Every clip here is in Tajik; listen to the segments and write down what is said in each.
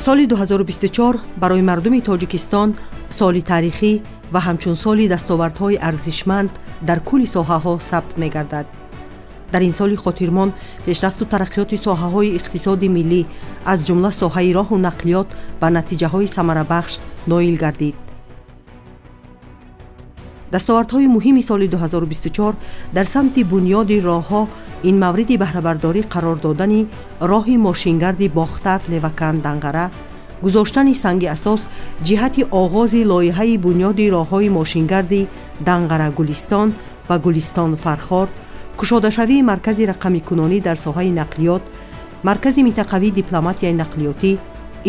Соли 2024 барои мардуми Тоҷикистон соли таърихӣ ва ҳамчун соли дастовардҳои арзишманд дар кулли соҳаҳо сабт мегардад. Дар ин соли хотирмон пешрафту тараққиёти соҳаҳои иқтисоди миллӣ, аз ҷумла соҳаи роҳу нақлиёт ба натиҷаҳои самарабахш ноил гардид. Дастовардҳои муҳими соли 2024 дар самти бунёди роҳҳо ин мавриди баҳрабардорӣ қарор додани роҳи мошингарди Бохтар Левакан Данғара, гузоштани санги асос ҷиҳати оғози лоиҳаи бунёди роҳҳои мошингарди Данғара Гулистон ва Гулистон Фархор, кушодашавии маркази рақамикунонӣ дар соҳаи нақлиёт, маркази минтақавии дипломатияи нақлиётӣ,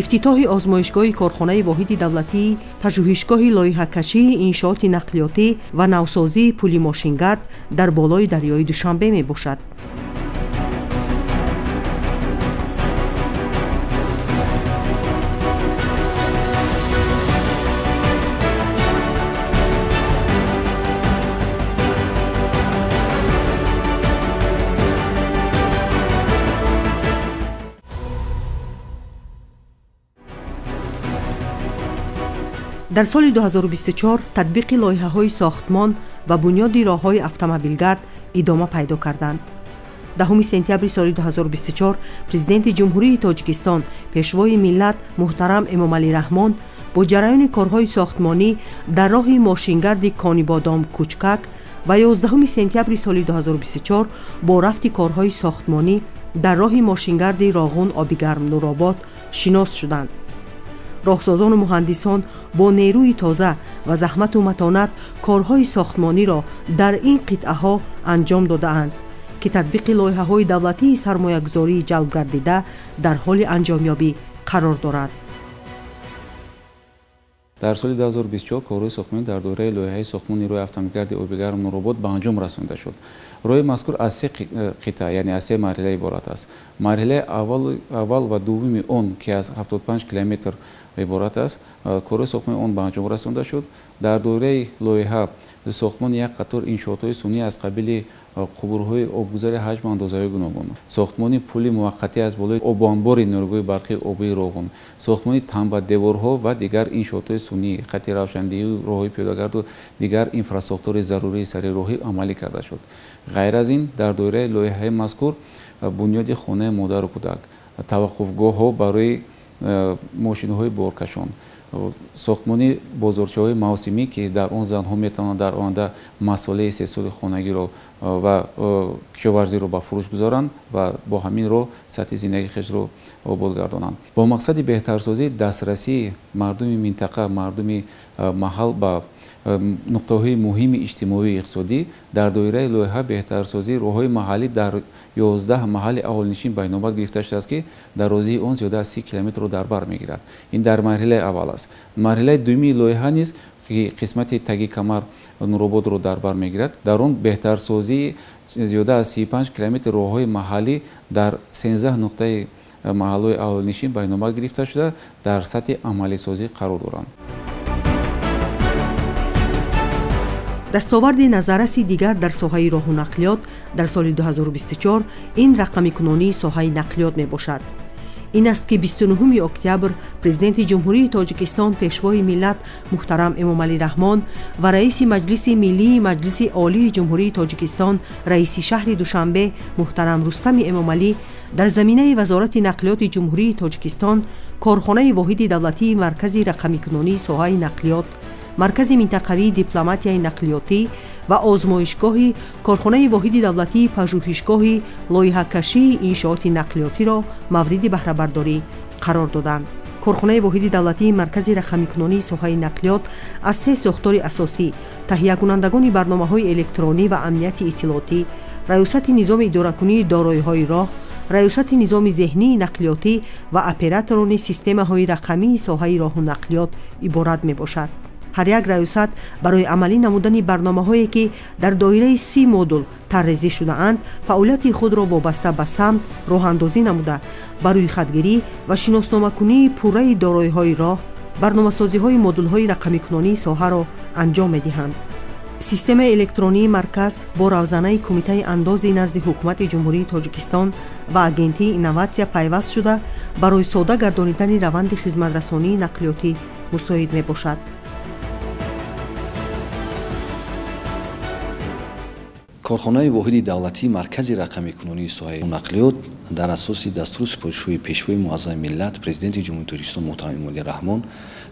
ифтитоҳи озмоишгоҳи корхонаи воҳиди давлатии пажӯҳишгоҳи лоиҳакашии иншооти нақлиётӣ ва навсозии пули мошингард дар болои дарёи Душанбе мебошад. Дар соли 2024 татбиқи лоиҳаҳои сохтмон ва бунёди роҳҳои автомобилгард идома пайдо карданд. 10 сентябри соли 2024 Президенти Ҷумҳурии Тоҷикистон, Пешвои миллат муҳтарам Эмомалӣ Раҳмон бо ҷараёни корҳои сохтмонӣ дар роҳи мошингарди Конибодом Кучкак ва 11 сентябри соли 2024 бо рафти корҳои сохтмонӣ дар роҳи мошингарди Роғун Обигарм Нуробод шинос шуданд. Роҳсозону муҳандисон бо нерӯи тоза ва заҳмату матонат корҳои сохтмониро дар ин қитъаҳо анҷом додаанд, ки татбиқи лоиҳаҳои давлатии сармоягузории ҷалб гардида дар ҳоли анҷомёбӣ қарор дорад. Дар соли 2024 корҳои сохтмонӣ дар доираи лоиҳаи сохтмони роҳи автомобилгарди Обигарм Нуробод ба анҷом расонида шуд. Роҳи мазкур аз се қитъа, яъне аз се марҳила иборат аст. Марҳилаи аввал ва дуввуми он, ки аз 75 километр иборат аст, корҳои сохтмони он ба анҷом расонда шуд. Дар доираи лоиҳа сохтмони як қатор иншоотҳои сунъӣ аз қабили қубурҳои обгузари ҳаҷму андозаҳои гуногун, сохтмони пули муваққатӣ аз болои обанбори нерӯгоҳи барқии обии Роғун, сохтмони тамбадеворҳо ва дигар иншоотҳои сунъӣ, хати равшандиҳию роҳҳои пиёдагарду дигар инфрасохтори зарурии сари роҳӣ амалӣ карда шуд. Ғайр аз ин, дар доираи лоиҳаи мазкур бунёди хонаи модару кӯдак, таваққуфгоҳҳо барои мошинҳои боркашон, сохтмони бозорчаҳои мавсимӣ, ки дар он занҳо метавонанд дар оянда масолеҳи истеҳсоли хонагиро ва кишоварзиро ба фурӯш гузоранд ва бо ҳамин роҳ сатҳи зиндагии хешро обод гардонанд. Бо мақсади беҳтарсозии дастрасии мардуми минтақа, мардуми маҳал ба нуқтаҳои муҳими иҷтимоию иқтисодӣ, дар доираи лоиҳа беҳтарсозии роҳҳои маҳаллӣ дар 11 маҳалли аҳолинишин ба инобат гирифта шудааст, ки дарозии он зиёда аз 30 километрро дар бар мегирад. Ин дар марҳилаи аввал аст. Марҳилаи дуюми лоиҳа низ, ки қисмати таги камар Нурободро дар бар мегирад, дар он беҳтарсозии зиёда аз 35 километр роҳҳои маҳаллӣ дар 13 нуқтаи маҳаллҳои аҳолинишин ба инобат гирифта шуда, дар сатҳи амалисозӣ қарор доранд. Дастоварди назарраси дигар дар соҳаи роҳу нақлиёт дар соли 2024 ин рақамикунонии соҳаи нақлиёт мебошад. Ин аст, ки 29 октябр Президенти Ҷумҳурии Тоҷикистон, Пешвои миллат муҳтарам Эмомалӣ Раҳмон ва Раиси Маҷлиси Миллии Маҷлиси Олии Ҷумҳурии Тоҷикистон, Раиси шаҳри Душанбе муҳтарам Рустами Эмомалӣ дар заминаи Вазорати нақлиёти Ҷумҳурии Тоҷикистон корхонаи воҳиди давлатии маркази рақамикунонии соҳаи нақлиёт, маркази минтақавии дипломатияи нақлиётӣ ва озмоишгоҳи корхонаи воҳиди давлатии пажӯҳишгоҳи лоиҳакашии иншооти нақлиётиро мавриди баҳрабардорӣ қарор доданд. Корхонаи воҳиди давлатии маркази рақамикунонии соҳаи нақлиёт аз се сохтори асосӣ: таҳиякунандагони барномаҳои электронӣ ва амнияти иттилоотӣ, раёсати низоми идоракунии дороиҳои роҳ, раёсати низоми зеҳнии нақлиётӣ ва операторони системаҳои рақамии соҳаи роҳу нақлиёт иборат мебошад. Ҳар як раёсат барои амалӣ намудани барномаҳое, ки дар доираи 30 модул таррезӣ шудаанд, фаъолияти худро вобаста ба самт роҳандозӣ намуда, ба рӯйхатгирӣ ва шиносномакунии пурраи дороиҳои роҳ, барномасозиҳои модулҳои рақамикунонии соҳаро анҷом медиҳанд. Системаи электронии марказ бо равзанаи Кумитаи андози назди Ҳукумати Ҷумҳурии Тоҷикистон ва Агентии инноватсия пайваст шуда, барои сода гардонидани раванди хизматрасонии нақлиётӣ мусоид мебошад. Корхонаи воҳиди давлатии Маркази рақамикунонии соҳаи нақлиёт дар асоси дастуру супоришҳои Пешвои Муаззами миллат, Президенти Ҷумҳурии Тоҷикистон муҳтарам Эмомалӣ Раҳмон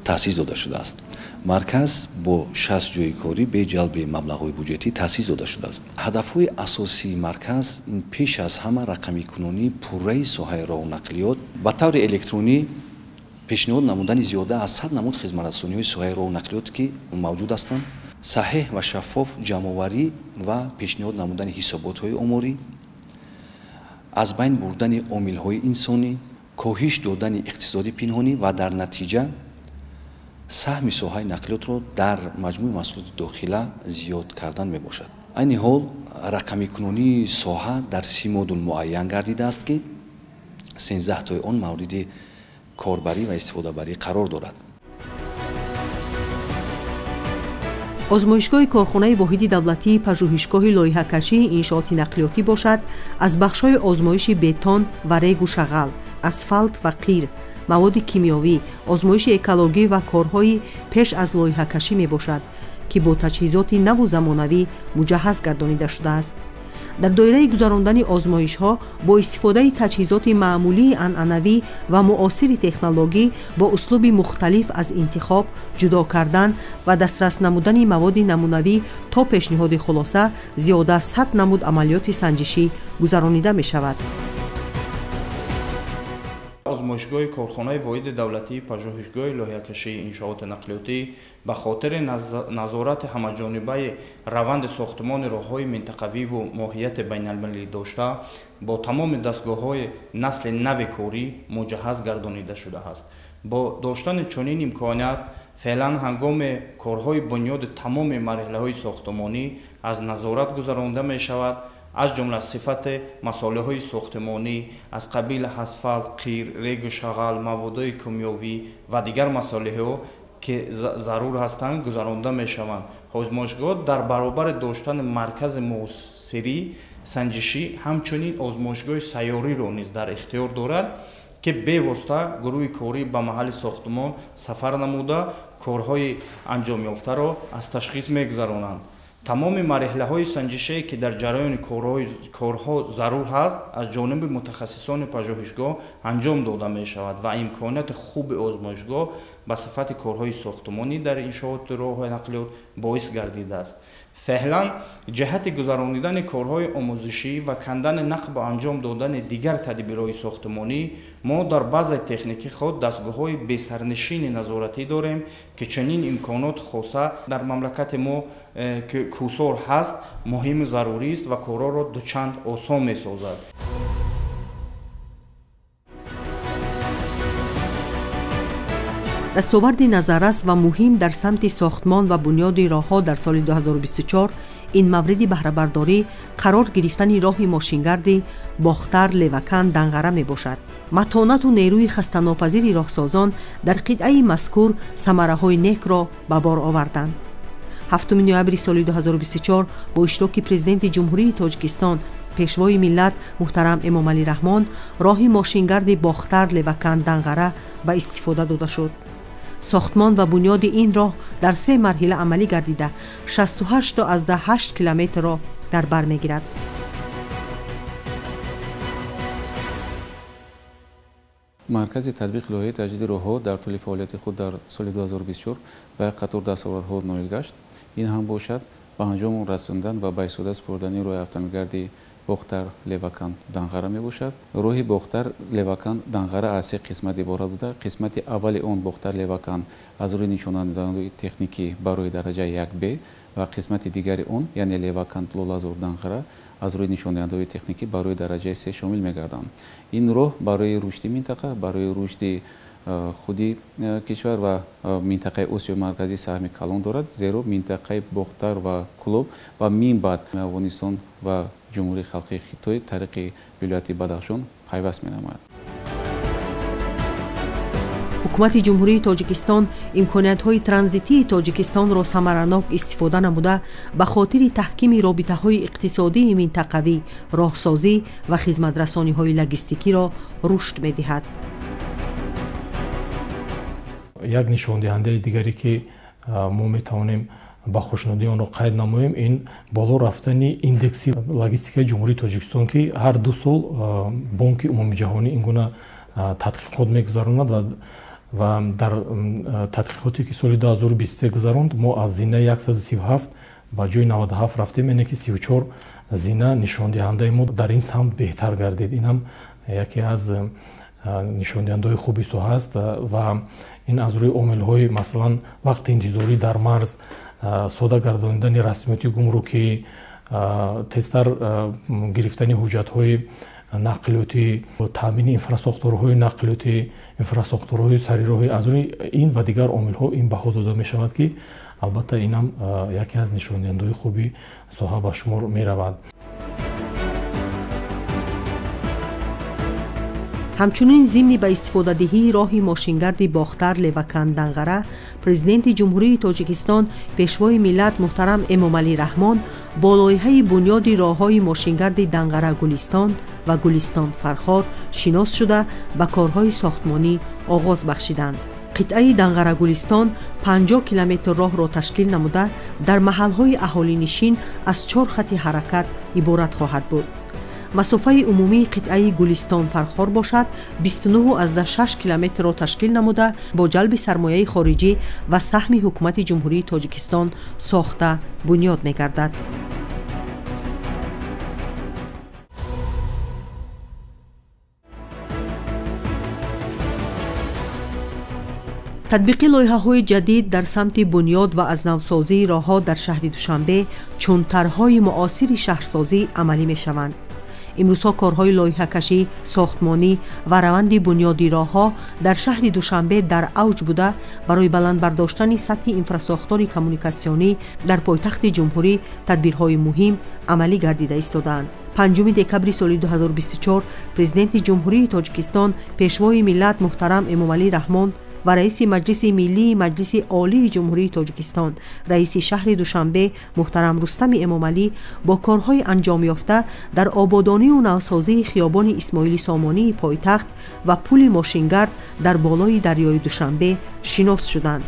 таъсис дода шудааст. Марказ бо 60 ҷойи корӣ бе ҷалби маблағҳои буҷетӣ таъсис дода шудааст. Ҳадафҳои асосии марказ ин пеш аз ҳама рақамикунонии пурраи соҳаи роҳу нақлиёт, ба таври электронӣ пешниҳод намудани зиёда аз 100 намуд хизматрасониҳои соҳаи роҳу нақлиёт, ки мавҷуд ҳастанд, саҳеҳ ва шаффоф ҷамъоварӣ ва пешниҳод намудани ҳисоботҳои оморӣ, аз байн бурдани омилҳои инсонӣ, коҳиш додани иқтисоди пинҳонӣ ва дар натиҷа саҳми соҳаи нақлиётро дар маҷмӯи маҳсулоти дохила зиёд кардан мебошад. Айни ҳол рақамикунонии соҳа дар 30 модул муайян гардидааст, ки 13 тои он мавриди корбарӣ ва истифодабарӣ қарор дорад. Озмоишгоҳи корхонаи воҳиди давлатии пажӯҳишгоҳи лоиҳакашии иншооти нақлиётӣ бошад, аз бахшҳои озмоиши бетон ва регу шағал, асфалт ва қир, маводи кимиёвӣ, озмоиши экологӣ ва корҳои пеш аз лоиҳакашӣ мебошад, ки бо таҷҳизоти наву замонавӣ муҷаҳҳаз гардонида шудааст. Дар доираи гузарондани озмоишҳо бо истифодаи таҷҳизоти маъмулии анъанавӣ ва муосири технологӣ бо услуби мухталиф аз интихоб, ҷудо кардан ва дастрас намудани маводи намунавӣ то пешниҳоди хулоса зиёда 100 намуд амалиёти санҷишӣ гузаронида мешавад. Озмоишгоҳи корхонаи воҳиди давлатии пажӯҳишгоҳи лоиҳакашии иншооти нақлиётӣ ба хотири назорати ҳамаҷонибаи раванди сохтмони роҳҳои минтақавиву моҳияти байналмилалӣ дошта, бо тамоми дастгоҳҳои насли нави корӣ муҷаҳҳаз гардонида шудааст. Бо доштани чунин имконият феълан ҳангоми корҳои бунёди тамоми марҳилаҳои сохтмонӣ аз назорат гузаронда мешавад, аз ҷумла сифати масолеҳои сохтмонӣ аз қабили асфалт, қир, регу шағал, маводҳои кимиёвӣ ва дигар масолеҳҳо, ки зарур ҳастанд, гузаронда мешаванд. Озмоишгоҳ дар баробари доштани маркази муосирӣ санҷишӣ ҳамчунин озмоишгоҳи сайёриро низ дар ихтиёр дорад, ки бевосита гурӯҳи корӣ ба маҳалли сохтмон сафар намуда корҳои анҷомёфтаро аз ташхис мегузаронанд. Тамоми марҳилаҳои санҷише, ки дар ҷараёни корҳо зарур ҳаст, аз ҷониби мутахассисони пажӯҳишгоҳ анҷом дода мешавад ва имконияти хуби озмоишгоҳ ба сифати корҳои сохтмонӣ дар иншооти роҳҳои нақлиёт боис гардидааст. Феълан ҷиҳати гузаронидани корҳои омӯзишӣ ва кандани нақбу анҷом додани дигар тадбирҳои сохтмонӣ мо дар базаи техникии худ дастгоҳҳои бесарнишини назоратӣ дорем, ки чунин имконот хоса дар мамлакати мо ки кӯсор ҳаст, муҳиму зарурист ва корҳоро дучанд осон месозад. Дастоварди назаррас ва муҳим дар самти сохтмон ва бунёди роҳҳо дар соли 2024 ин мавриди баҳрабардорӣ қарор гирифтани роҳи мошингарди Бохтар Левакан Данғара мебошад. Матонату нерӯи хастанопазири роҳсозон дар қитъаи мазкур самараҳои некро ба бор оварданд. 7 ноябри соли 2024 бо иштироки Президенти Ҷумҳурии Тоҷикистон, Пешвои миллат муҳтарам Эмомалӣ Раҳмон роҳи мошингарди Бохтар Левакан Данғара ба истифода дода шуд. Сохтмон ва бунёди ин роҳ дар се марҳила амалӣ гардида 68,8 километрро дар бар мегирад. Маркази татбиқи лоиҳаи таҷдиди роҳҳо дар тӯли фаъолияти худ дар соли 2024 ба як қатор дастовардҳо ноил гашт. Ин ҳам бошад ба анҷом расондан ва ба истифода супурдани роҳи автомобилгарди Бохтар Левакан Данғара мебошад. Роҳи Бохтар Левакан Данғара аз се қисмат иборат буда. Қисмати аввали он Бохтар Левакан аз рӯи нишондиҳандаҳои техникӣ барои дараҷаи 1Б ва қисмати дигари он, яъне Левакан Лолазор Данғара, аз рӯи нишондиҳандаҳои техникӣ барои дараҷаи 3 шомил мегарданд. Ин роҳ барои рушди минтақа, барои рушди худи кишвар ва минтақаи Осиёи Марказӣ саҳми калон дорад, зеро минтақаи Бохтар ва Кӯлоб ва минбаъд Афғонистон ва Ҷумҳурии Халқии Хитой тариқи вилояти Бадахшон пайваст менамояд. Ҳукумати Ҷумҳурии Тоҷикистон имкониятҳои транзитии Тоҷикистонро самаранок истифода намуда, ба хотири таҳкими робитаҳои иқтисодии минтақавӣ, роҳсозӣ ва хизматрасониҳои логистикиро рушд медиҳад. Як нишондиҳандаи дигаре, ки мо метавонем ба хушнудӣ онро қайд намоем, ин боло рафтани индекси логистикаи Ҷумҳурии Тоҷикистон, ки ҳар 2 сол Бонки Умумиҷаҳонӣ ин гуна тадқиқот мегузаронад ва дар тадқиқоте, ки соли 2023 гузаронд, мо аз зинаи 137 ба ҷои 97 рафтем, яъне ки 34 зина нишондиҳандаи мо дар ин самт беҳтар гардид. Ин ҳам яке аз нишондиҳандаҳои хуби соҳа аст ва ин аз рӯи омилҳои, масалан, вақти интизорӣ дар марз, сода гардонидани расмиёти гумрукӣ, тезтар гирифтани ҳуҷҷатҳои нақлиётӣ, таъмини инфрасохторҳои нақлиётӣ, инфрасохторҳои сарироҳӣ, аз рӯи ин ва дигар омилҳо ин баҳо дода мешавад, ки албатта ин ҳам яке аз нишондиҳандаҳои хуби соҳа ба шумор меравад. Ҳамчунин зимни ба истифодадиҳии роҳи мошингарди Бохтар Левакан Данғара, Президенти Ҷумҳурии Тоҷикистон, Пешвои миллат муҳтарам Эмомалӣ Раҳмон бо лоиҳаи бунёди роҳҳои мошингарди Данғара Гулистон ва Гулистон Фархор шинос шуда, ба корҳои сохтмонӣ оғоз бахшиданд. Қитъаи Данғара Гулистон 50 километр роҳро ташкил намуда, дар маҳалҳои аҳолинишин аз 4 хати ҳаракат иборат хоҳад буд. Масофаи умумии қитъаи Гулистон Фархор бошад 29,6 километрро ташкил намуда, бо ҷалби сармояи хориҷӣ ва саҳми Ҳукумати Ҷумҳурии Тоҷикистон сохта бунёд мегардад. Татбиқи лоиҳаҳои ҷадид дар самти бунёд ва аз навсозии роҳҳо дар шаҳри Душанбе чун тарҳҳои муосири шаҳрсозӣ амалӣ мешаванд. Имрӯзҳо корҳои лоиҳакашӣ, сохтмонӣ ва раванди бунёди роҳҳо дар шаҳри Душанбе дар авҷ буда, барои баланд бардоштани сатҳи инфрасохтори коммуникатсионӣ дар пойтахти ҷумҳурӣ тадбирҳои муҳим амалӣ гардида истодаанд. 5 декабри соли 2024 Президенти Ҷумҳурии Тоҷикистон, Пешвои миллат муҳтарам Эмомалӣ Раҳмон ва раиси Маҷлиси Миллии Маҷлиси Олии Ҷумҳурии Тоҷикистон, раиси шаҳри Душанбе муҳтарам Рустами Эмомалӣ бо корҳои анҷомёфта дар ободонию навсозии хиёбони Исмоили Сомонии пойтахт ва пули мошингард дар болои дарёи Душанбе шинос шуданд.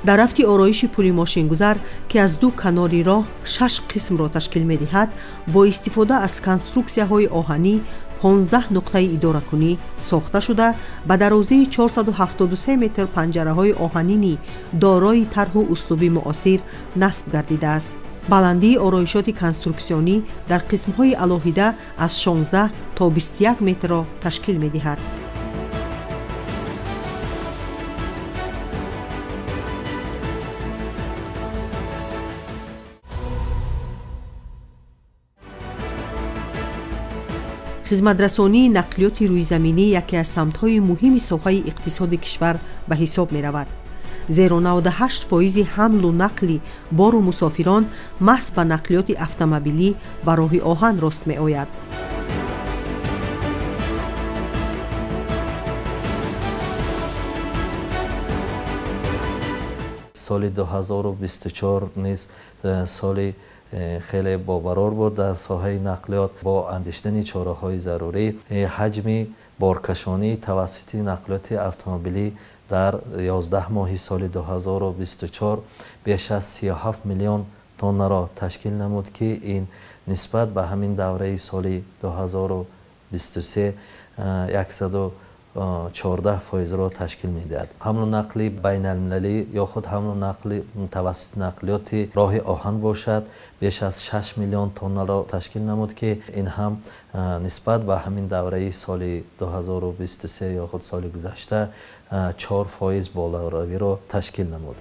Дар рафти ороиши пули мошингузар, ки аз 2 канори роҳ 6 қисмро ташкил медиҳад, бо истифода аз конструксияҳои оҳанӣ 15 нуқтаи идоракунӣ сохта шуда, ба дарозии 473 метр панҷараҳои оҳанини дорои тарҳу услуби муосир насб гардидааст. Баландии ороишоти конструксионӣ дар қисмҳои алоҳида аз 16 то 21 метрро ташкил медиҳад. Хизматрасонии нақлиёти рӯйзаминӣ яке аз самтҳои муҳими соҳаи иқтисоди кишвар ба ҳисоб меравад. Зеро 98% ҳамлу нақли бору мусофирон маҳз ба нақлиёти автомобилӣ ва роҳи оҳан рост меояд. Соли 2024 низ соли хеле бобарор буд дар соҳаи нақлиёт. Бо андешидани чораҳои зарурӣ ҳаҷми боркашонӣ тавассути нақлиёти автомобилӣ дар 11 моҳи соли 2024 беш аз 37 миллион тоннаро ташкил намуд, ки ин нисбат ба ҳамин давраи соли 2023 114%-ро ташкил медиҳад. Ҳамлу нақли байналмилалӣ ё худ ҳамлу нақли тавассути нақлиёти роҳи оҳан бошад беш аз 6 миллион тоннаро ташкил намуд, ки ин ҳам нисбат ба ҳамин давраи соли 2023 ё худ соли гузашта 4% болоравиро ташкил намуд.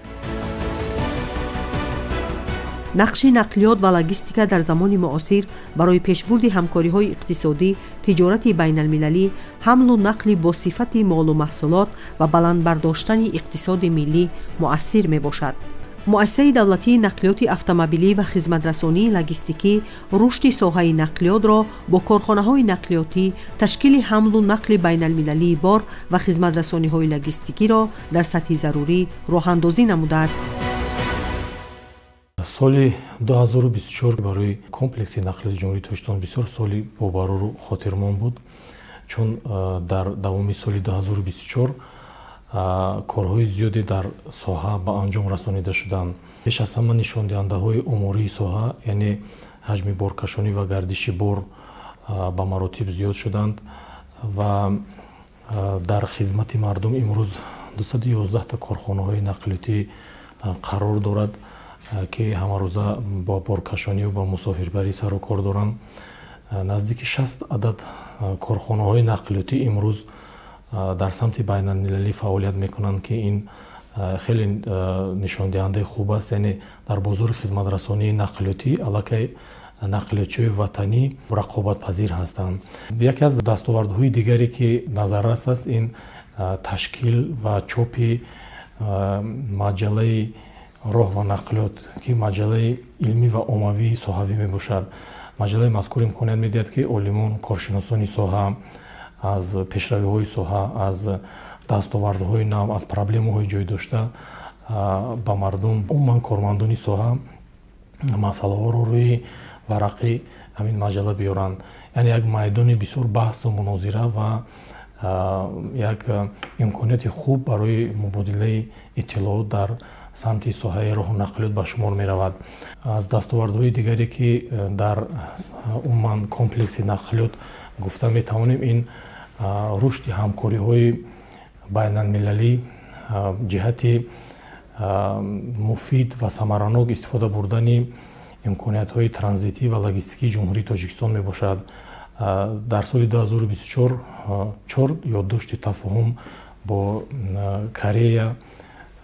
Нақши нақлиёт ва логистика дар замони муосир барои пешбурди ҳамкориҳои иқтисодӣ, тиҷорати байналмилалӣ, ҳамлу нақли бо сифати молу маҳсулот ва баланд бардоштани иқтисоди миллӣ муассир мебошад. Муассисаи давлатии нақлиёти автомобилӣ ва хизматрасонии логистикӣ рушди соҳаи нақлиётро бо корхонаҳои нақлиётӣ, ташкили ҳамлу нақли байналмилалии бор ва хизматрасониҳои логистикиро дар сатҳи зарурӣ роҳандозӣ намудааст. Соли 2024 барои комплекси нақлиёти Ҷумҳурии Тоҷикистон бисёр соли бобарору хотирмон буд, чун дар давоми соли 2024 корҳои зиёде дар соҳа ба анҷом расонида шуданд. Пеш аз ҳама нишондиҳандаҳои омории соҳа, яъне ҳаҷми боркашонӣ ва гардиши бор ба маротиб зиёд шуданд ва дар хизмати мардум имрӯз 211 корхонаҳои нақлиётӣ қарор дорад, ки ҳамарӯза бо боркашонӣ ва мусофирбарӣ сару кор доранд. Наздики 60 адад корхонаҳои нақлиётӣ имрӯз дар самти байналмилалӣ фаъолият мекунанд, ки ин хеле нишондиҳандаи хуб аст. Яъне дар бозори хизматрасонии нақлиётӣ аллакай нақлиётчиҳои ватанӣ рақобатпазир ҳастанд. Яке аз дастовардҳои дигаре, ки назаррас аст, ин ташкил ва чопи маҷаллаи роҳ ва нақлиёт, ки маҷаллаи илмӣ ва оммавии соҳавӣ мебошад. Маҷаллаи мазкур имконият медиҳад, ки олимон, коршиносони соҳа аз пешравиҳои соҳа, аз дастовардҳои нав, аз проблемаҳои ҷой дошта ба мардум, умуман кормандони соҳа масъалаҳоро рӯи варақи ҳамин маҷалла биёранд. Яъне як майдони бисёр баҳсу мунозира ва як имконияти хуб барои мубодилаи иттилоот дар самти соҳаи роҳу нақлиёт ба шумор меравад. Аз дастовардҳои дигаре, ки дар умуман комплекси нақлиёт гуфта метавонем, ин рушди ҳамкориҳои байналмилалӣ ҷиҳати муфид ва самаранок истифода бурдани имкониятҳои транзитӣ ва логистикии Ҷумҳурии Тоҷикистон мебошад. Дар соли 2024 чор ёддошти тафоҳум бо Корея,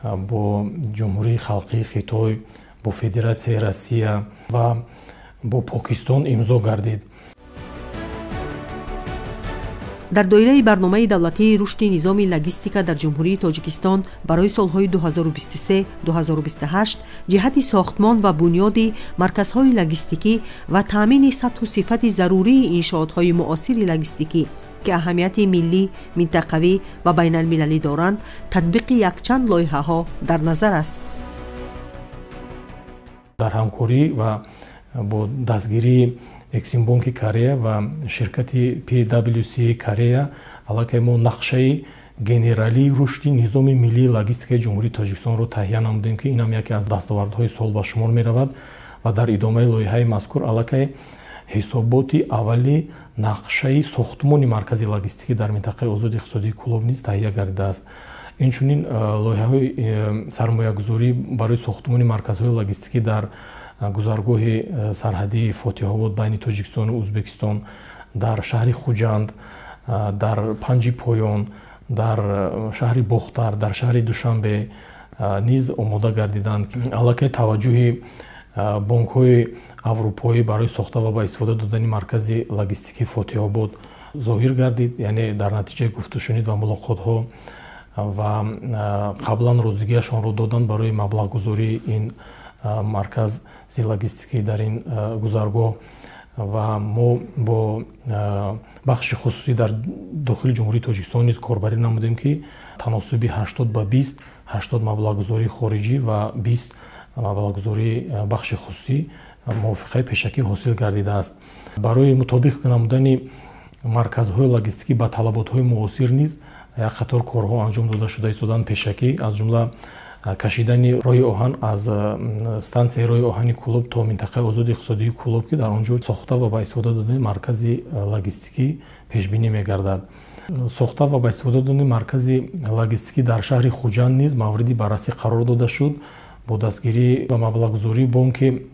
бо Ҷумҳурии Халқии Хитой, бо Федератсияи Россия ва бо Покистон имзо гардид. Дар доираи барномаи давлатии рушди низоми логистика дар Ҷумҳурии Тоҷикистон барои солҳои 2023-2028 ҷиҳати сохтмон ва бунёди марказҳои логистикӣ ва таъмини сатҳу сифати зарурии иншоотҳои муосири логистикӣ, ки аҳамияти миллӣ, минтақавӣ ва байналмилалӣ доранд, татбиқи якчанд лоиҳаҳо дар назар аст. Дар ҳамкорӣ ва бо дастгирии Эксимбонки Корея ва ширкати PwC Корея аллакай мо нақшаи генералии рушди низоми миллии логистикаи Ҷумҳурии Тоҷикистонро таҳия намудем, ки инам яке аз дастовардҳои сол ба шумор меравад ва дар идомаи лоиҳаи мазкур аллакай ҳисоботи аввали нақшаи сохтмони маркази логистикӣ дар минтақаи озоди иқтисодии Кӯлоб низ таҳия гардидааст. Инчунин лоиҳаҳои сармоягузорӣ барои сохтмони марказҳои логистикӣ дар гузаргоҳи сарҳадии Фотиҳобод байни Тоҷикистону Ӯзбекистон, дар шаҳри Хуҷанд, дар Панҷи Поён, дар шаҳри Бохтар, дар шаҳри Душанбе низ омода гардиданд. Аллакай таваҷҷӯҳи бонкҳои аврупоӣ барои сохта ва ба истифода додани маркази логистикии Фотиҳобод зоҳир гардид. Яъне дар натиҷаи гуфтушунид ва мулоқотҳо ва қаблан розигиашонро доданд барои маблағгузории ин маркази логистикӣ дар ин гузаргоҳ ва мо бо бахши хусусӣ дар дохили Ҷумҳурии Тоҷикистон низ корбарӣ намудем, ки таносуби 80 ба 20, 80 маблағгузории хориҷӣ ва 20 маблағгузории бахши хусусӣ мувофиқаи пешакӣ ҳосил гардидааст. Барои мутобиқ намудани марказҳои логистикӣ ба талаботҳои муосир низ як қатор корҳо анҷом дода шуда истоданд пешакӣ, аз ҷумла кашидани роҳи оҳан аз стансияи роҳи оҳани Кӯлоб то минтақаи озоди иқтисодии Кӯлоб, ки дар он ҷо сохта ва ба истифода додани маркази логистикӣ пешбинӣ мегардад. Сохта ва ба истифода додани маркази логистикӣ дар шаҳри Хуҷанд низ мавриди баррасӣ қарор дода шуд. Бо дастгирӣ ва маблағгузории Бонки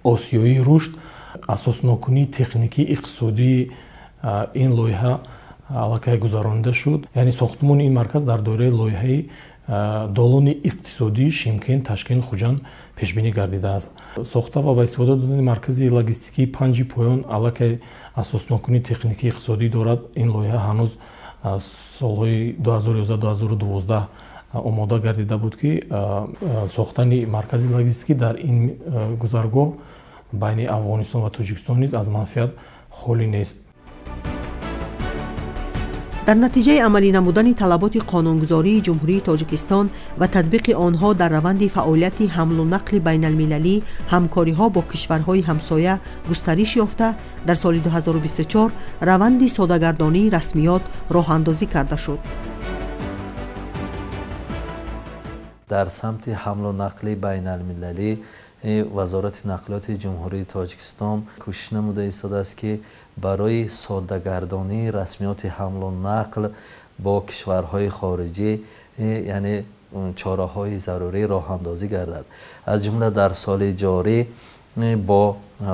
Осиёии рушд асоснокунии техникии иқтисодии ин лоиҳа аллакай гузаронида шуд. Яъне сохтмони ин марказ дар доираи лоиҳаи долони иқтисодии Шимкент, Ташкент, Хуҷанд пешбинӣ гардидааст. Сохта ва ба истифода додани маркази логистикии Панҷи Поён аллакай асоснокунии техникии иқтисодӣ дорад. Ин лоиҳа ҳанӯз солҳои 2011-2012 омода гардида буд, ки сохтани маркази логистикӣ дар ин гузаргоҳ байни Афғонистон ва Тоҷикистон низ аз манфиат холӣ нест. Дар натиҷаи амалӣ намудани талаботи қонунгузории Ҷумҳурии Тоҷикистон ва татбиқи онҳо дар раванди фаъолияти ҳамлу нақли байналмилалӣ, ҳамкориҳо бо кишварҳои ҳамсоя густариш ёфта, дар соли 2024 раванди содагардонии расмиёт роҳандозӣ карда шуд. Дар самти ҳамлу нақли байналмилалӣ Вазорати нақлиёти Ҷумҳурии Тоҷикистон кӯшиш намуда истодааст, ки барои соддагардонии расмиёти ҳамлу нақл бо кишварҳои хориҷӣ, яъне чораҳои зарурӣ роҳандозӣ гардад. Аз ҷумла дар соли ҷорӣ бо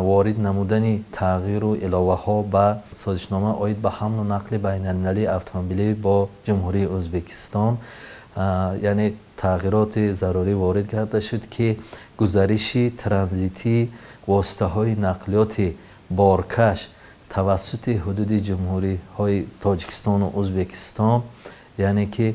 ворид намудани тағйиру иловаҳо ба созишнома оид ба ҳамлу нақли байналмилалии автомобилӣ бо Ҷумҳурии Ӯзбекистон, яъне тағйироти зарурӣ ворид карда шуд, ки гузариши транзитии воситаҳои нақлиёти боркаш тавассути ҳудуди ҷумҳуриҳои Тоҷикистону Ӯзбекистон, яъне ки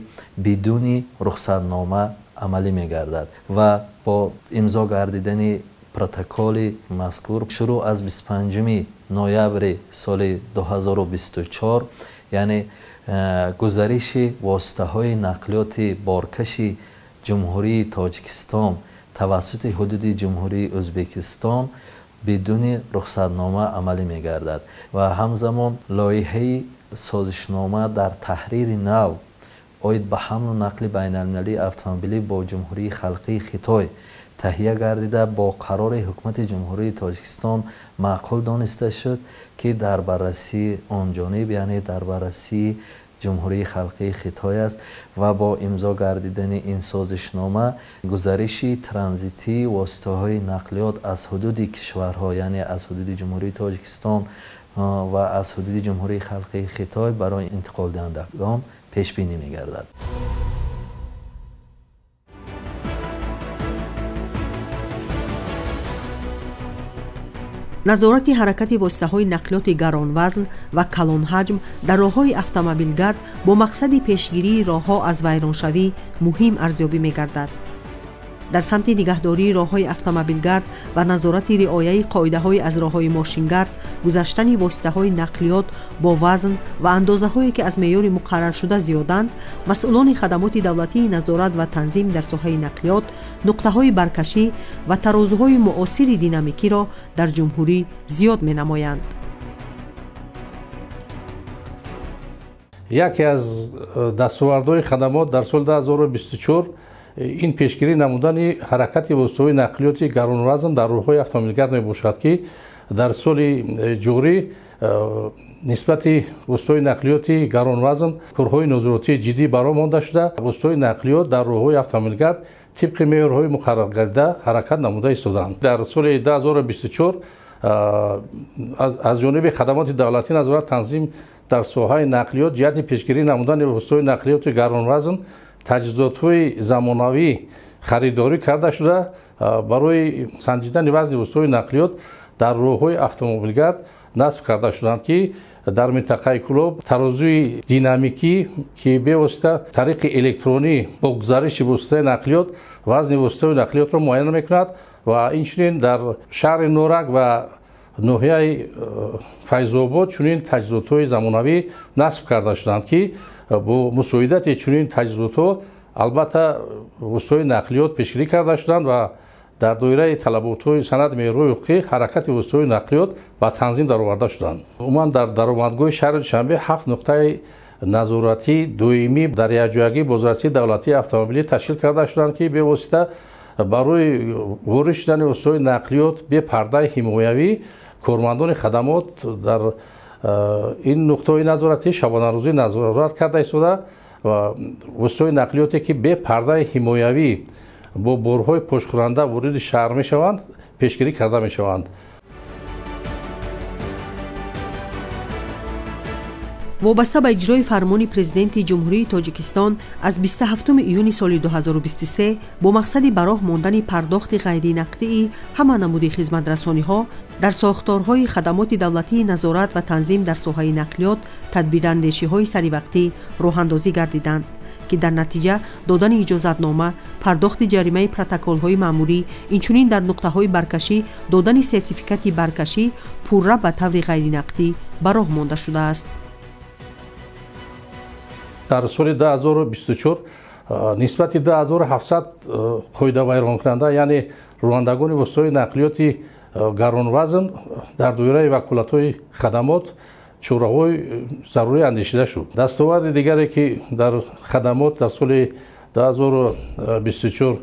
бидуни рухсатнома амалӣ мегардад ва бо имзо гардидани протоколи мазкур шурӯъ аз 25 ноябри соли 2024, яъне гузариши воситаҳои нақлиёти боркаши Ҷумҳурии Тоҷикистон тавассути ҳудуди Ҷумҳурии Ӯзбекистон бидуни рухсатнома амалӣ мегардад ва ҳамзамон лоиҳаи созишнома дар таҳрири нав оид ба ҳамлу нақли байналмилалии автомобилӣ бо Ҷумҳурии Халқии Хитой таҳия гардида бо қарори Ҳукумати Ҷумҳурии Тоҷикистон маъқул дониста шуд, ки дар баррасии он ҷониб, яъне дар баррасии Ҷумҳурии Халқии Хитой аст ва бо имзо гардидани ин созишнома гузариши транзитии воситаҳои нақлиёт аз ҳудуди кишварҳо, яъне аз ҳудуди Ҷумҳурии Тоҷикистон ва аз ҳудуди Ҷумҳурии Халқии Хитой барои интиқолдиҳандагон пешбинӣ мегардад. Назорати ҳаракати воситаҳои нақлиёти гаронвазн ва калонҳаҷм дар роҳҳои автомобилгард бо мақсади пешгирии роҳҳо аз вайроншавӣ муҳим арзёбӣ мегардад. Дар самти нигаҳдории роҳҳои автомобилгард ва назорати риояи қоидаҳои аз роҳҳои мошингард гузаштани воситаҳои нақлиёт бо вазн ва андозаҳое ки аз меъёри муқарраршуда зиёданд, масъулони хадамоти давлатии назорат ва танзим дар соҳаи нақлиёт нуқтаҳои баркашӣ ва тарозуҳои муосири динамикиро дар ҷумҳурӣ зиёд менамоянд. Яке аз дастовардҳои хадамот дар соли 2024 ин пешгирӣ намудани ҳаракати воситаҳои нақлиёти гаронвазн дар роҳҳои автомобилгард мебошад, ки дар соли ҷорӣ нисбати воситаҳои нақлиёти гаронвазн корҳои назоратии ҷиддӣ бароҳ монда шуда, воситаҳои нақлиёт дар роҳҳои автомобилгард тибқи меъёрҳои муқарраргардида ҳаракат намуда истодаанд. Дар соли 2024 аз ҷониби хадамоти давлатӣ назорат танзим дар соҳаи нақлиёт ҷиҳати пешгирӣ намудани воситаҳои нақлиёти гаронвазн таҷҳизотҳои замонавӣ харидорӣ карда шуда, барои санҷидани вазни воситаҳои нақлиёт дар роҳҳои автомобилгард насб карда шуданд, ки дар минтақаи Кӯлоб тарозуи динамикӣ, ки бевосита тариқи электронӣ бо гузариши воситаи нақлиёт вазни воситаи нақлиётро муайян мекунад ва инчунин дар шаҳри Норак ва ноҳияи Файзобод чунин таҷҳизотҳои замонавӣ насб карда шуданд, ки бо мусоидати чунин таҷҳизотҳо албатта воситаҳои нақлиёт пешгирӣ карда шуданд ва дар доираи талаботҳои санад меъёрҳои ҳуқуқӣ ҳаракати воситаҳои нақлиёт ба танзим дароварда шуданд. Умуман дар даромадгоҳи шаҳри Душанбе 7 нуқтаи назоратии доимӣ дар якҷоягии бозрасии давлатии автомобилӣ ташкил карда шуданд, ки бевосита барои ворид шудани воситаҳои нақлиёт бе пардаи ҳимоявӣ кормандони хадамот дар ин нуқтаҳои назоратӣ шабонарӯзӣ назорат карда истода ва воситаҳои нақлиёте ки бе пардаи ҳимоявӣ бо борҳои пошхӯранда вориди шаҳр мешаванд, пешгирӣ карда мешаванд. Вобаста ба иҷрои фармони Президенти Ҷумҳурии Тоҷикистон аз 27 июни соли 2023 бо мақсади ба роҳ мондани пардохти ғайринақдии ҳама намуди хизматрасониҳо дар сохторҳои хадамоти давлатии назорат ва танзим дар соҳаи нақлиёт тадбирандешиҳои саривақтӣ роҳандозӣ гардиданд, ки дар натиҷа додани иҷозатнома, пардохти ҷаримаи протоколҳои маъмурӣ, инчунин дар нуқтаҳои баркашӣ додани сертификати баркашӣ пурра ба таври ғайринақдӣ ба роҳ монда шудааст. Дар соли 2024 нисбати 2700 қоидавайронкунанда, яъне ронандагони воситаҳои нақлиёти гаронвазн дар доираи ваколатҳои хадамот чораҳои зарурӣ андешида шуд. Дастоварди дигаре, ки дар хадамот дар соли 2024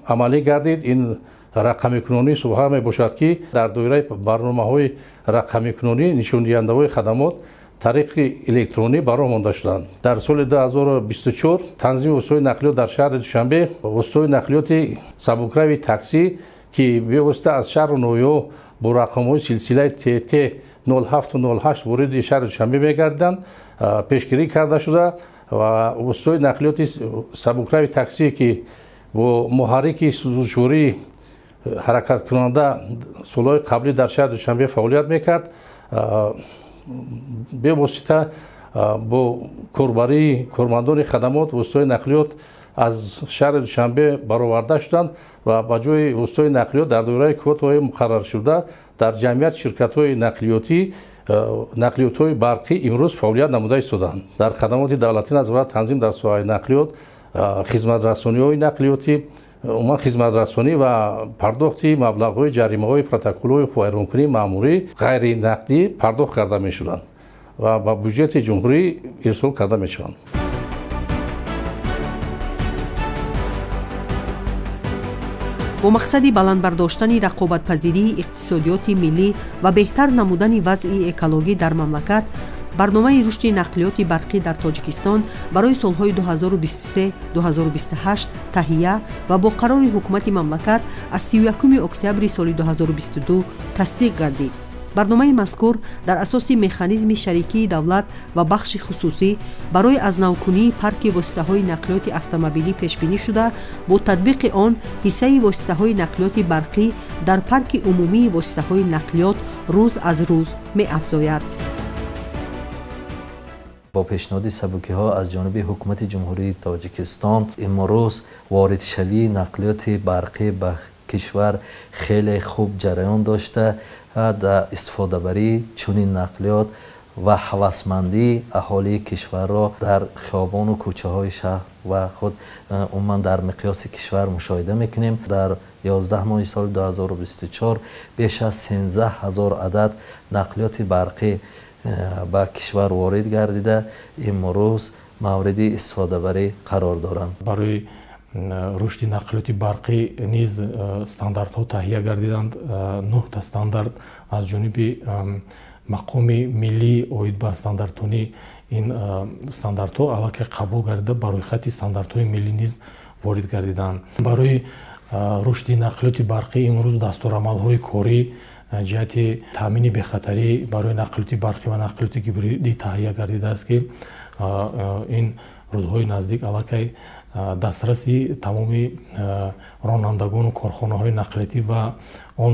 амалӣ гардид, ин рақамикунонии соҳа мебошад, ки дар доираи барномаҳои рақамикунонӣ нишондиҳандаҳои хадамот тариқи электронӣ ба роҳ монда шуданд. Дар соли 2024 танзими воситаҳои нақлиёт дар шаҳри Душанбе воситаҳои нақлиёти сабукрави таксӣ, ки бевосита аз шаҳру ноҳияҳо бо рақамҳои силсилаи ТТ 0708 вориди шаҳри Душанбе мегардиданд, пешгирӣ карда шуда ва воситаҳои нақлиёти сабукрави таксӣ, ки бо муҳаррики сӯзишвории ҳаракаткунанда солҳои қаблӣ дар шаҳри Душанбе фаъолият мекард, бевосита бо корбарии кормандони хадамот воситаҳои нақлиёт аз шаҳри Душанбе бароварда шуданд ва ба ҷои воситаҳои нақлиёт дар доираи квотаҳои муқарраршуда дар ҷамъият ширкатҳои нақлиётӣ нақлиётҳои барқӣ имрӯз фаъолият намуда истоданд. Дар хадамоти давлатӣ назорат танзим дар соҳаи нақлиёт, хизматрасониҳои нақлиётӣ, умуман хизматрасонӣ ва пардохти маблағҳои ҷаримаҳои протоколҳои вайронкунии маъмурӣ ғайринақдӣ пардохт карда мешуданд ва ба буҷети ҷумҳурӣ ирсол карда мешаванд. Бо мақсади баланд бардоштани рақобатпазирии иқтисодиёти миллӣ ва беҳтар намудани вазъи экологӣ дар мамлакат, барномаи рушди нақлиёти барқӣ дар Тоҷикистон барои солҳои 2023-2028 таҳия ва бо қарори ҳукумати мамлакат аз 31 октябри соли 2022 тасдиқ гардид. Барномаи мазкур дар асоси механизми шарикии давлат ва бахши хусусӣ барои аз навкунии парки воситаҳои нақлиёти автомобилӣ пешбинӣ шуда, бо татбиқи он ҳиссаи воситаҳои нақлиёти барқӣ дар парки умумии воситаҳои нақлиёт рӯз аз рӯз меафзояд. Бо пешниҳоди сабукиҳо аз ҷониби ҳукумати Ҷумҳурии Тоҷикистон имрӯз воридшавии нақлиёти барқӣ ба кишвар хеле хуб ҷараён дошта, дар истифодабарии чунин нақлиёт ва ҳавасмандии аҳолии кишварро дар хиёбону кӯчаҳои шаҳр ва худ умуман дар миқёси кишвар мушоҳида мекунем. Дар 11 моҳи соли 2024 беш аз 13 ҳазор адад нақлиёти барқӣ ба кишвар ворид гардида, имрӯз мавриди истифодабарӣ қарор доранд. Барои рушди нақлиёти барқӣ низ стандартҳо таҳия гардиданд. 9 стандарт аз ҷониби мақоми миллӣ оид ба стандартонӣ ин стандартҳо аллакай қабул гардида, ба рӯйхати стандартҳои миллӣ низ ворид гардиданд. Барои рушди нақлиёти барқӣ имрӯз дастурамалҳои корӣ ҷиҳати таъмини бехатарӣ барои нақлиёти барқӣ ва нақлиёти гибридӣ таҳия гардидааст, ки ин рӯзҳои наздик аллакай дастраси тамоми ронандагону корхонаҳои нақлиётӣ ва он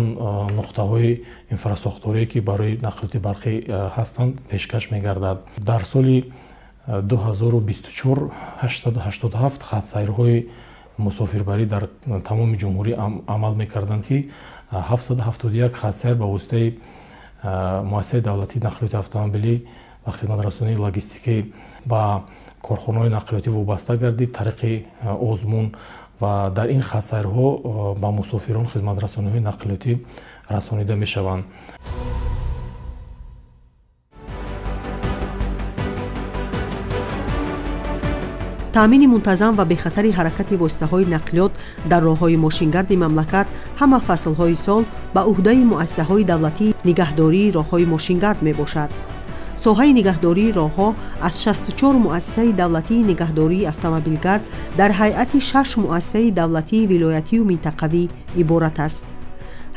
нуқтаҳои инфрасохторие, ки барои нақлиёти барқӣ ҳастанд, пешкаш мегардад. Дар соли 2024 887 хатсайрҳои мусофирбарӣ дар тамоми ҷумҳурӣ амал мекарданд, ки 771 хатсайр ба воситаи муассисаи давлатии нақлиёти автомобилӣ ва хизматрасонии логистикӣ ба корхонаҳои нақлиётӣ вобаста гардид тариқи озмун ва дар ин хатсайрҳо ба мусофирон хизматрасониҳои нақлиётӣ расонида мешаванд. Таъмини мунтазам ва бехатари ҳаракати воситаҳои нақлиёт дар роҳҳои мошингарди мамлакат ҳама фаслҳои сол ба ӯҳдаи муассисаҳои давлатии нигаҳдории роҳҳои мошингард мебошад. Соҳаи нигаҳдории роҳҳо аз 64 муассисаи давлатии нигаҳдории автомобилгард дар ҳайати 6 муассисаи давлатии вилоятию минтақавӣ иборат аст.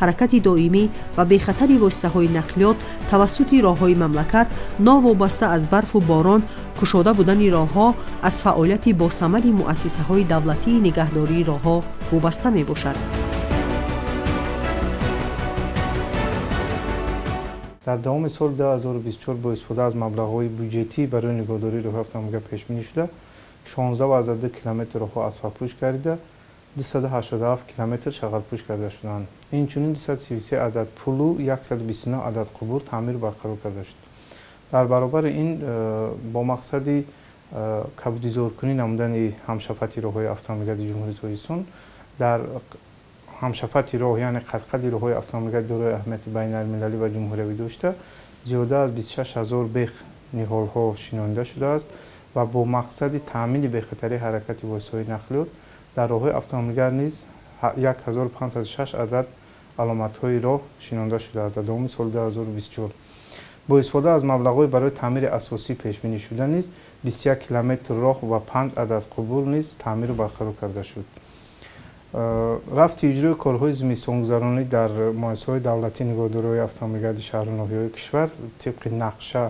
Ҳаракати доимӣ ва бехатари воситаҳои нақлиёт тавассути роҳҳои мамлакат новобаста аз барфу борон кушода будани роҳҳо аз фаъолияти босамари муассисаҳои давлатии нигаҳдории роҳҳо вобаста мебошад. Дар давоми соли 2024 бо истифода аз маблағҳои буҷетӣ барои нигаҳдории роҳҳои автомобилгард пешбинӣ шуда 16,2 километр роҳҳо асфалтпӯш гардида, 287 километр шағалпӯш карда шуданд. Инчунин 233 адад пулу 129 адад қубур таъмиру барқарор карда шуд. Дар баробари ин бо мақсади кабудизоркунӣ намудани ҳамшафати роҳҳои автомобилгарди Ҷумҳурии Тоҷикистон дар ҳамшафати роҳ, яъне қадқади роҳҳои автомобилгарди дорои аҳамияти байналмилалӣ ва ҷумҳуриявӣ дошта, зиёда аз 26 000 бех ниҳолҳо шинонида шудааст ва бо мақсади таъмини бехатарии ҳаракати воситаҳои нақлиёт дар роҳҳои автомобилгард низ 1506 адад аломатҳои роҳ шинонда шудааст дар давоми соли 2024. Бо истифода аз маблағҳои барои таъмири асосӣ пешбинӣ шуда низ 21 километр роҳ ва 5 адад қубур низ таъмиру барқарор карда шуд. Рафти иҷрои корҳои зимистонгузаронӣ дар муассисаҳои давлатии нигоҳдориҳои автомобилгарди шаҳру ноҳияҳои кишвар тибқи нақша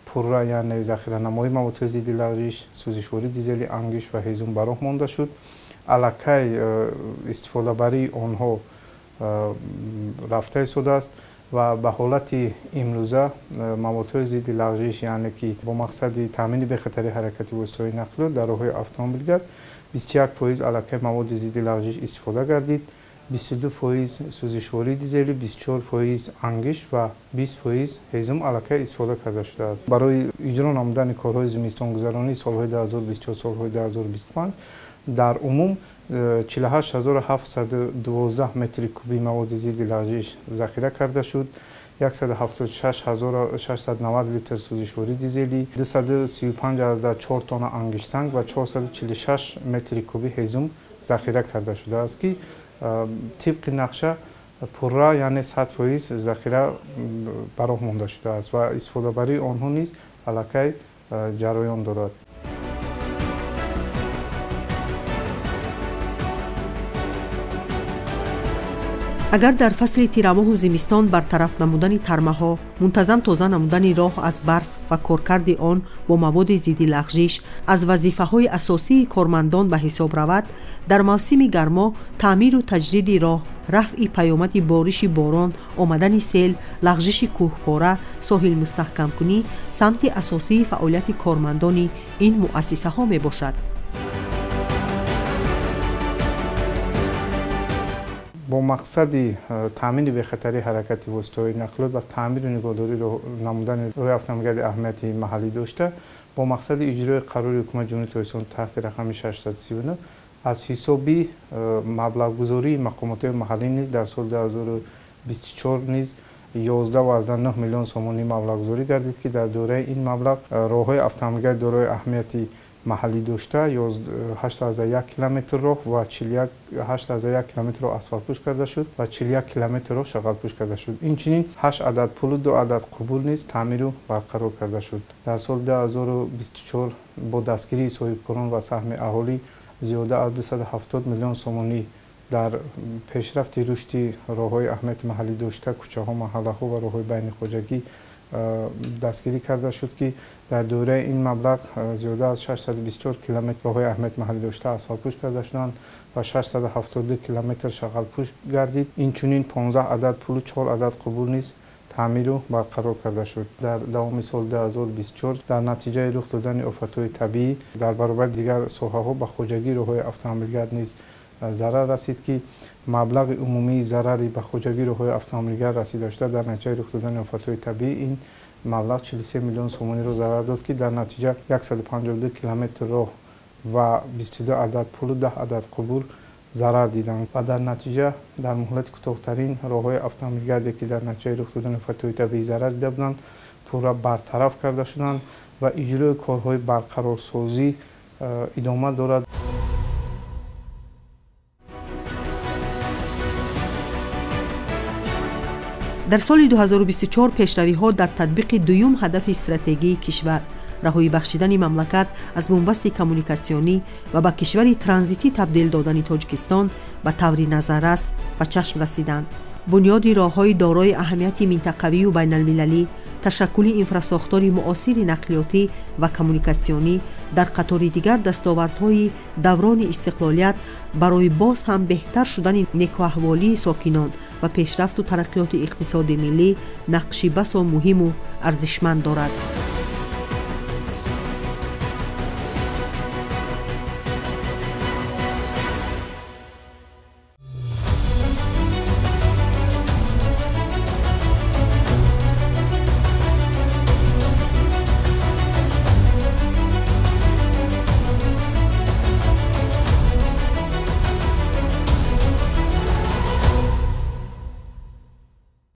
пурра, яъне захиранамоии маводҳои зидди лағжиш, сӯзишвории дизели, ангиш ва ҳезум ба роҳ монда шуд. Аллакай истифодабарии онҳо рафта истодааст ва ба ҳолати имрӯза маводҳои зидди лағжиш, яъне ки бо мақсади таъмини бехатарии ҳаракати воситаҳои нақлиёт дар роҳҳои автомобилгард 21% аллакай маводи зидди лағжиш истифода гардид, 22% сӯзишвории дизелӣ, 24% ангиш ва 20% ҳезум аллакай истифода карда шудааст. Барои иҷро намудани корҳои зимистонгузаронии солҳои 2024 солҳои 2025 дар умум 48712 метри кубии маводи зидди лағжиш захира карда шуд, 176690 литр сӯзишвории дизелӣ, 235,4 тонна ангиштсанг ва 446 метри кубии ҳезум захира карда шудааст, ки тибқи нақша пурра, яъне 100% захира ба роҳ монда шудааст ва истифодабарии онҳо низ аллакай ҷараён дорад. Агар дар фасли тирамоҳу зимистон бартараф намудани тармаҳо, мунтазам тоза намудани роҳ аз барф ва коркарди он бо маводи зидди лағжиш аз вазифаҳои асосии кормандон ба ҳисоб равад, дар мавсими гармо таъмиру таҷдиди роҳ, рафъи паёмади бориши борон, омадани сел, лағжиши кӯҳпора, соҳилмустаҳкамкунӣ самти асосии фаъолияти кормандони ин муассисаҳо мебошад. Бо мақсади таъмини бехатарии ҳаракати воситаҳои нақлиёт ва таъмиру нигоҳдорӣ намудани роҳи автомобилгарди аҳамияти маҳаллӣ дошта, бо мақсади иҷрои қарори Ҳукумати Ҷумҳурии Тоҷикистон таҳти рақами 639 аз ҳисоби маблағгузории мақомотҳои маҳаллӣ низ дар соли 2024 низ 11,9 миллион сомонӣ маблағгузорӣ гардид, ки дар доираи ин маблағ роҳҳои автомобилгарди дорои аҳамияти маҳаллӣ дошта 8,1 километр роҳ ва 8,1 километр роҳ асфалтпӯш карда шуд ва 41 километр роҳ шағалпӯш карда шуд. Инчунин 8 адад пулу 2 адад қубур низ таъмиру барқарор карда шуд. Дар соли 2024 бо дастгирии соҳибкорон ва саҳми аҳолӣ зиёда аз 270 миллион сомонӣ дар пешрафти рушди роҳҳои аҳамияти маҳаллӣ дошта, кӯчаҳо, маҳаллаҳо ва роҳҳои байнихоҷагӣ дастгирӣ карда шуд, ки дар доираи ин маблағ зиёда аз 624 километр роҳҳои аҳамияти маҳаллӣ дошта асфалтпӯш карда шуданд ва 672 километр шағалпӯш гардид. Инчунин 15 адад пулу 4 адад қубур низ таъмиру барқарор карда шуд. Дар давоми соли 2024 дар натиҷаи рух додани офатҳои табиӣ дар баробари дигар соҳаҳо ба хоҷагии роҳҳои автомобилгард низ зарар расид, ки маблағи умумии зарари ба хоҷагии роҳҳои автомобилгард расида шуда дар натиҷаи рух додани офатҳои табиӣ ин маблағ 43 миллион сомониро зарар дод, ки дар натиҷа 152 километр роҳ ва 22 адад пулу 10 адад қубур зарар диданд ва дар натиҷа дар муҳлати кӯтоҳтарин роҳҳои автомобилгарде, ки дар натиҷаи рух додани офатҳои табиӣ зарар дида буданд, пурра бартараф карда шуданд ва иҷрои корҳои барқарорсозӣ идома дорад. Дар соли 2024 пешравиҳо дар татбиқи дуюм ҳадафи стратегии кишвар, раҳоӣ бахшидани мамлакат аз бунбасти коммуникатсионӣ ва ба кишвари транзитӣ табдил додани Тоҷикистон ба таври назаррас ба чашм расиданд. Бунёди роҳҳои дорои аҳамияти минтақавию байналмилалӣ, ташаккули инфрасохтори муосири нақлиётӣ ва коммуникатсионӣ дар қатори дигар дастовардҳои даврони истиқлолият барои боз ҳам беҳтар шудани некуаҳволии сокинон ва пешрафту тараққиёти иқтисоди миллӣ нақши басо муҳиму арзишманд дорад.